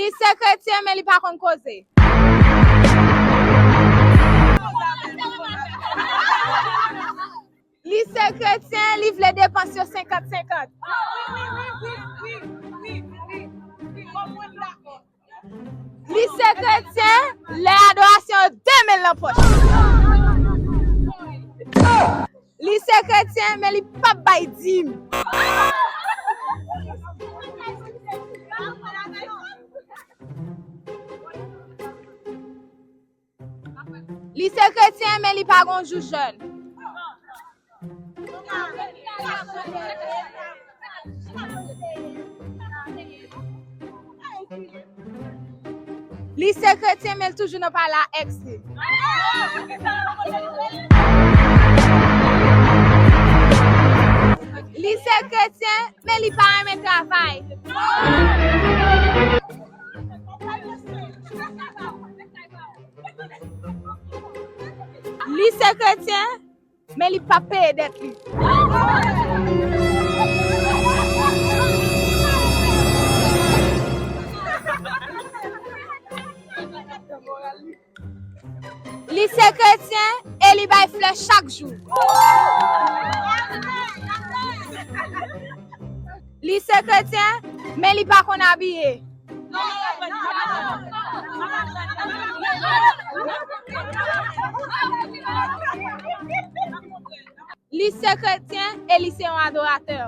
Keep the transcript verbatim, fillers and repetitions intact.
Li se kretyen, men li pa konn koze. Li se kretyen, li vle depans yo senkant senkant. Li se kretyen, lè adorasyon yo de men l nan pòch. Li se kretyen, men li p ap bay dim. Li se kretyen, men li pa gon jou jèn. Li se kretyen, men l toujou nan pale a èks li. Li se kretyen, men li pa renmen travay. Li se kretyen, men li p ap peye dèt li. Li se kretyen e li bay flè chak jou. Li se kretyen, men li pa konn abiye. Li se kretyen e li se yon adoratè.